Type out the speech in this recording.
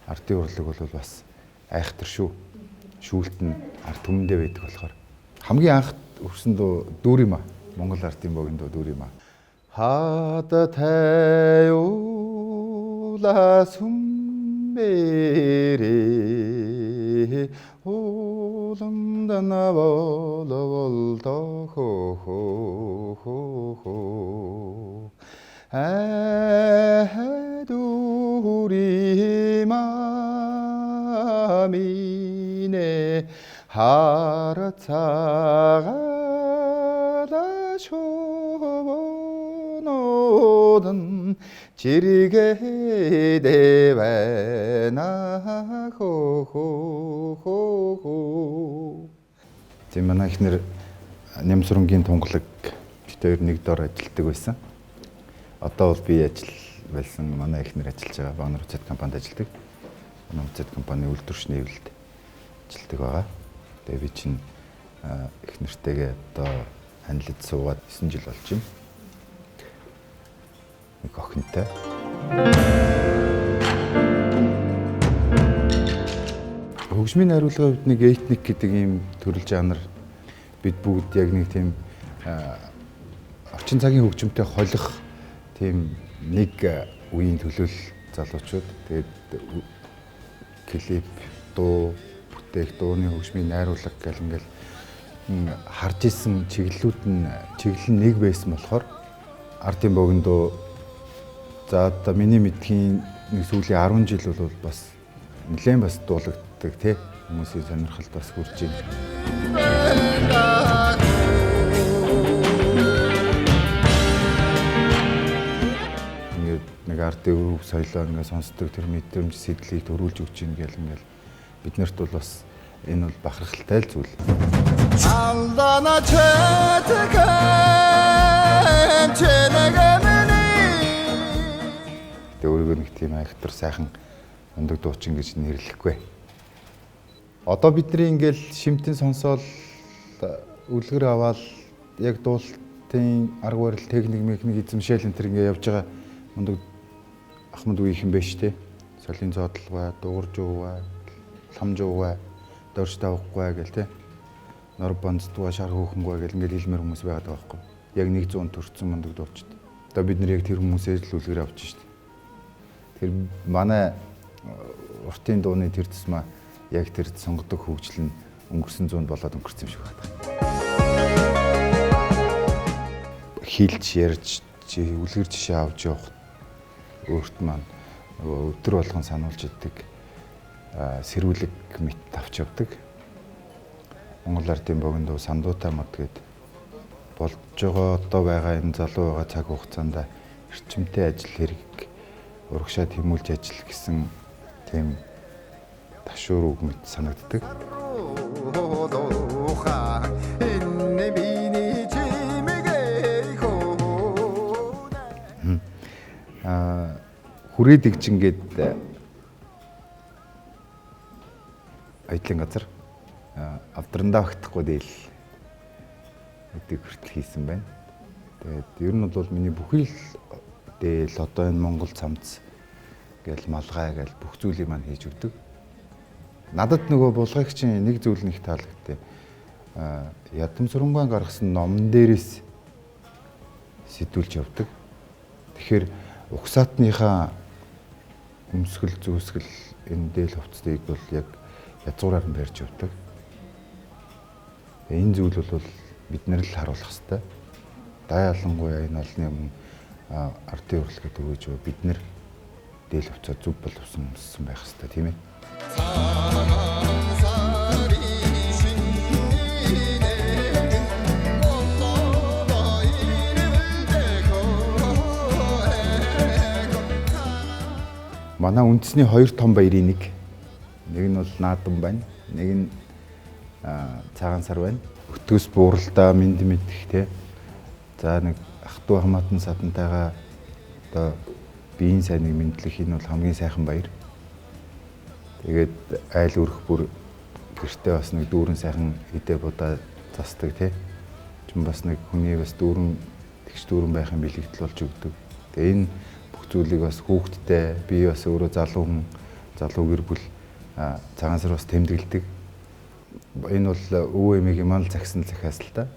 Ардын урлаг бол бас айхтар шүү. Шүүлт нь ард түмэндээ байдаг болохоор. Хамгийн анх өрсөн дуу Дүүр юм аа. Монгол ардын богино дуу Дүүр юм аа. Хада тайула сүмбэрээ уламдан болвол хо хо хо хо дүри мамине харацаала шобонодон чирэгэдэ байна хо хо хо хо. Тийм, манай эхнэр Нямсрунгийн тунгалаг бид хоёр нэг дор ажилладаг байсан. Одоо бол би ажил болсон, манай эхнэр ажиллаж байгаа. Багнар Уцад компанид ажилладаг. Манай Уцад компани үйлдвэрч нээвлэлд ажилладаг байгаа. Тэгээ би чинь эхнэртэйгээ одоо анилж суугаад 9 жил болж байна. Нэг охинтой. Хөгжмийн найруулгын хувьд нэг этник гэдэг ийм төрөл жанр бид бүгд яг нэг тийм орчин цагийн хөгжимтэй холих тийм нэг үеийн төлөөлөл залуучууд. Тэгээд клип, дуу, бүтээх, дууны хөгжмийн найруулга гэл ингээл харж исэн чиглэлүүд нь чиглэл нь нэг байсан болохоор ардын богино дуу за одоо миний мэдхийн нэг сүүлийн 10 жил бол бас нэлээд бас дуулагддаг тий хүмүүсийн сонирхолд бас хүрж байна. Ингээд нэг ардын өв соёлоо ингээд сонсдог тэр мэдрэмж сэдлийг төрүүлж өгч ийн гэл ингээл бид нарт бол бас энэ бол бахархалтай л зүйл. Алдана чэтгэм чэнэгэмний. Гэтэ өөрийгөө нэг тийм айхтар сайхан мундаг дуучин гэж нэрлэхгүй. Одоо бидний ингээл шимтэн сонсоол үлгэр аваад яг дуулалтын арга барил техник механик эзэмшээл энэ төр ингээ явж байгаа мундаг ахмад үеийнхэн байж тээ. Солийн зоодлогой, дуурж уугаа, ламж уугаа, дорж тавахгүй гэл тээ. Нор бонцдгоо, шар хөөхөнгөө гэл ингээл хэлмээр хүмүүс байгаад байгаа байхгүй. Яг 100 төрсэн мундаг дуучид. Одоо бид нэр яг тэр хүмүүсээс л үлгэр авч штт. Тэр манай уртын дууны тэр тусмаа яг тэр сонгодог хөгжил нь өнгөрсөн зуунд болоод өнгөрсөн юм шиг байна. Хилж ярьж үлгэр жишээ авч явах өөрт маань нөгөө өдөр болгон сануулж идэг сэрүүлэг мэт авч явдаг. Монгол ардын богино дуу сандуутай мод гэд болж байгаа одоо байгаа энэ залуу байгаа цаг хугацаанд эрчимтэй ажил хэрэг урагшаа тэмүүлж ажил гэсэн тийм ташуур үг мэт санагддаг. Хүрээ дэгжингээд аялын газар авдрандаа багтахгүй дээл гэдэг хүртэл хийсэн байна. Тэгээд ер нь бол миний бүхий л дээл одоо энэ Монгол цамц гэл малгай гэл бүх зүйлийг маань хийж өгдөг. Надад нөгөө булгагчийн нэг зүйл нь их таалагдтыг. Ядам сурангаан гаргасан номон дээрээс сэтүүлж явдаг. Тэгэхээр угсаатныхаа өмсгөл зүүсгэл энэ дээл хувцсыг бол яг язгуураар нь барьж явдаг. Энэ зүйл бол бид нар л харуулах хэвээр. Дай ялангуяа энэ олонний өмнө ардын урлагийг түгээж бид нар дээл хувцас зөв боловсон өмссөн байх хэвээр тийм ээ. Манай үндэсний хоёр том баярын нэг. Нэг нь бол наадам байна. Нэг нь цагаан сар байна. Өтгөс бууралдаа мэд мэдэх те. За нэг ах トゥ хамаатан садантайгаа одоо биеийн сайныг мэдлэх энэ бол хамгийн сайхан баяр. Тэгээд айл өрх бүр гэртээ бас нэг дүүрэн сайхан идэ будаа засдаг те. Чин бас нэг хүний бас дүүрэн тэгш дүүрэн байх юм бэлэгдэл болж өгдөг. Тэгээ энэ бүх зүйлийг бас хүүхдтэй би бас өөрөө залуу хүн Залуу гэр бүл цагаан сар бас тэмдэглэдэг. Энэ бол өвөө эмээгийн маань л захисан захиас л та.